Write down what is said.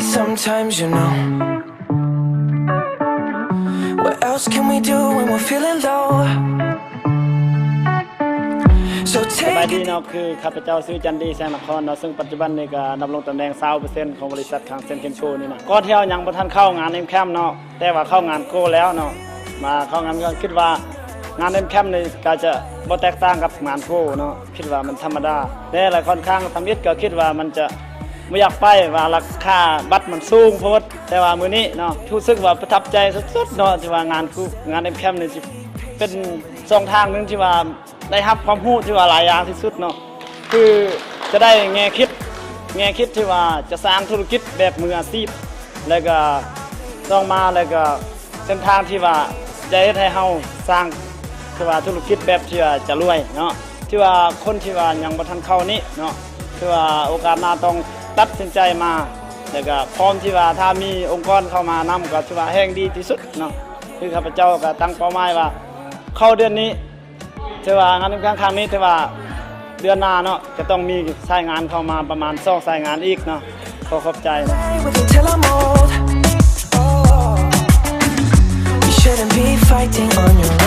Sometimes, you know, what else can we do when we're feeling low? So ສະບາຍ take ດີ it ເນາະ ຄືຂ້າພະເຈົ້າຊື່ ຈັນດີ ແສງນະຄອນເນາະ ເຊິ່ງປັດຈຸບັນນີ້ກໍດຳລົງຕຳແໜ່ງຊາວເປີເຊັນຂອງບໍລິສັດຄັງເຊັນເຄັນໂຊນີ້ນະ. ກ່ອນທີ່ເຮົາຍັງບໍ່ທັນເຂົ້າງານ M-Camp ເນາະ ແຕ່ວ່າເຂົ້າງານ Gold ແລ້ວເນາະ ມາເຂົ້າງານ ກໍຄິດວ່າງານ M-Camp ນີ້ກໍຈະບໍ່ແຕກຕ່າງກັບງານ Gold ເນາະ ຄິດວ່າມັນທຳມະດາ ແຕ່ລະຂ້ອນຂ້າງທຳອິດກໍຄິດວ່າມັນຈະບໍ່ຢາກໄປ ວ່າລາຄາບັດມັນສູງໂພດ. ແຕ່ວ່າມື້ນີ້ເນາະ ຮູ້ສຶກວ່າປະທັບໃຈສຸດໆເນາະ ທີ່ວ່າງານ Gold ງານ M-Camp ນີ້ຊິເປັນຊ່ອງທາງໜຶ່ງທີ່ວ່າ ໄດ້ຮັບຄວາມຮູ້ທີ່ວ່າຫຼາຍຢ່າງທີ່ສຸດເນາະ ຄືຈະໄດ້ແງ່ຄິດ ແງ່ຄິດທີ່ວ່າຈະສ້າງທຸລະກິດແບບມືອາຊີບ ແລ້ວກໍຕ້ອງມາ ແລ້ວກໍເສັ້ນທາງທີ່ວ່າຈະເຮັດໃຫ້ເຮົາສ້າງ ຄືວ່າທຸລະກິດແບບທີ່ວ່າຈະລວຍເນາະ ທີ່ວ່າຄົນທີ່ວ່າຍັງບໍ່ທັນເຂົ້ານີ້ເນາະ ຄືວ່າໂອກາດໜ້າຕ້ອງຕັດສິນໃຈມາ ແລ້ວກໍພ້ອມທີ່ວ່າຖ້າມີອົງກອນເຂົ້າມານຳ ກໍຖືວ່າແຮ່ງດີທີ່ສຸດເນາະ. ຄືຂ້າພະເຈົ້າກໍຕັ້ງເປົ້າໝາຍວ່າເຂົ້າເດືອນນີ້ ຖືວ່າງານ M-Camp ຄັ້ງນີ້ ຖືວ່າເດືອນໜ້າເນາະ ຈະຕ້ອງມີສາຍງານເຂົ້າມາປະມານສອງສາຍງານອີກເນາະ. ຂໍຂອບໃຈເນາະ. Stay with it till I'm old. Oh, you shouldn't be fighting on your